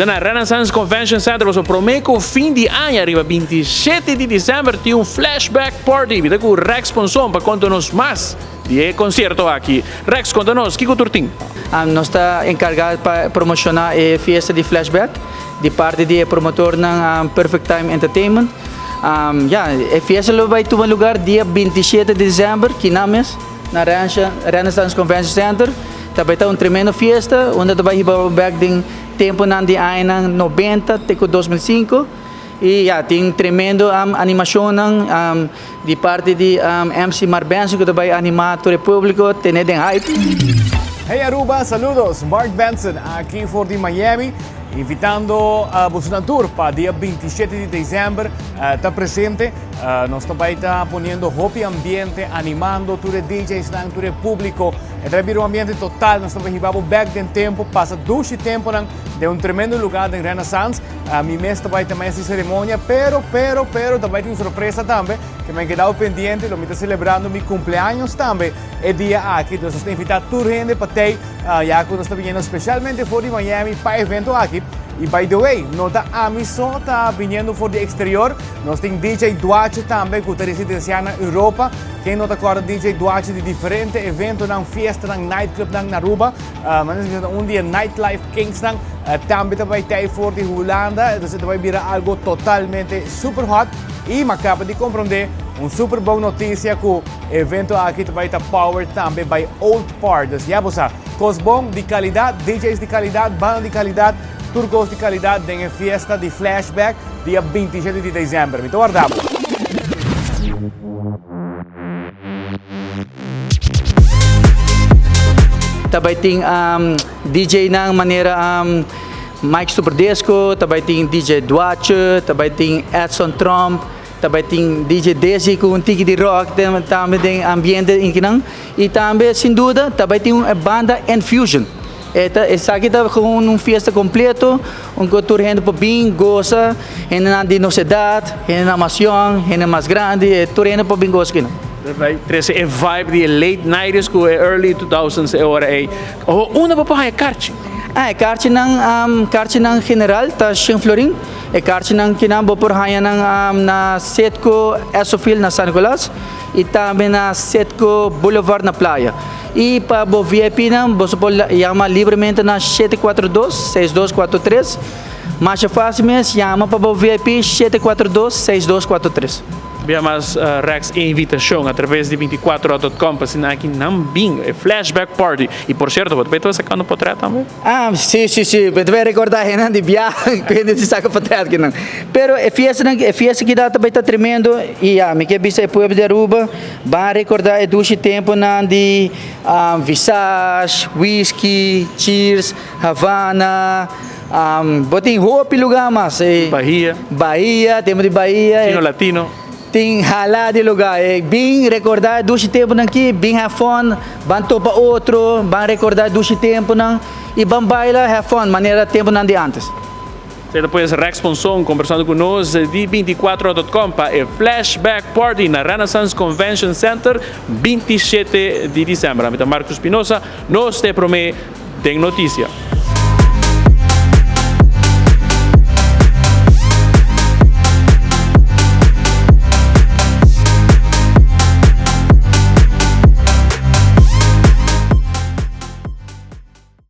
Ta na Renaissance Convention Center pasobra prome ku fin di aña riba 27 di december tin un flashback party. Mi ta ku Rex Ponson pa konta nos mas di e konsierto aki. Rex, konta nos kiko tur tin? Nos ta enkargá pa promoshoná e fiesta di flashback di parti di e promotornan Perfect Time Entertainment. Ya, e fiesta lo bai tuma lugar dia 27 di december, kinan mes, na Renaissance Convention Center. Ta bai ta un tremendo fiesta unda ta bai hiba bo bek den temponan di añanan nobenta te ku 2005 y ya tin tremendo animashonnan di parti di MC Mark Benson ku ta bai anima tur e publico tene den hype. Hey Aruba, saludos! Mark Benson aki for di Miami invitando bosonan tur pa dia 27 di december ta presente. Nos ta bai ta poniendo hopi ambiente, animando tur e DJsnan, tur e publico. E ta bira un ambiente total, nos ta bai hiba bo bek den tempo, pasa dushi temponan den un tremendo lugar den Renaissance. Mi mes ta bai ta mes di ceremonia, pero, pero, pero ta bai tin un sorpresa tambe, ke mi a kedao pendiente, lo mi ta celebrando mi cumpleaños tambe e dia aki. Dus nos ta invita tur hende pa tei, ya cu nos ta biniendo specialmente for di Miami pa e evento aki. Y by the way, no ta ami so ta biniendo for di exterior, nos tin DJ Duache tambe cu ta residencia na Europa. Ken no ta corda DJ Duache di diferente eventonan, fiestanan, nightclubnan na Aruba. Manera si ta un di e nightlife kingsnan tambe ta bay tey for di Hulanda. Entonces ta bay bira algo totalmente super hot. Y mi a caba di comprende un super bon noticia cu e evento aki ta bay ta powered tambe by Old Park. Dus ya bo sa, cos bon di calidad, DJs di calidad, banda di calidad, tur cos di calidad den e fiesta di Flashback dia 27 di december. Mi ta warda bo. Ta bai tin DJ nan manera Mike Super Disco, ta bai tin DJ Duache, ta bai tin Edson Trump, ta bai tin DJ Desi ku un tiki di rock tambe den ambiente inkinan y tambe sin duda ta bai tin un banda Enfusion. E ta esaki ta gewoon un fiesta completo un ku tur hende por bin gosa, hendenan di nos edad, hendenan mas yong, hende mas grandi, tur hende por bin gosa akinan. Ta bai trece e vibe di e late nineties ku e early two thousands e ora ei. Oho unda bo por haña karchi? Ah e karchinan karchinan general ta shen florin. E karchinan kinan bo por haña nan na Citgo Esso Field na San Nicolas y tambe na Citgo Boulevard na Playa. Y pa bo VIP nan boso por yama libremente na 742 6243. Masha fácil mes, yama pa bo VIP 742 6243. Bia mas Rex e invitacion a traves di 24ora.com pa asina aki nan bin e flashback party. Y por cierto, bo ta bay ta sacando potret tambe? Ah, si, si, si. Bo ta bay recorda hendenan di bia cu hende ta saca potret akinan. Pero e fiestanan, e fiesta aki ta bay ta tremendo y ya, mi kier bisa e pueblo di Aruba Ban recorda e dushi temponan di Visage, Whisky, Cheers, Havana, bo tin hopi lugar mas. Bahia. Bahia, tempo di Bahia. Chino Latino. Tin hala di lugar. Bin recorda e dushi temponan aki, bin have fun, ban topa otro, ban recorda e dushi temponan y ban baila have fun manera temponan di antes. Esei ta pues Rex Ponson kombersando ku nos di 24ora.com pa e Flashback Party na Renaissance Convention Center 27 di december. Ami ta Marco Spinoza, nos ta e prome den noticia.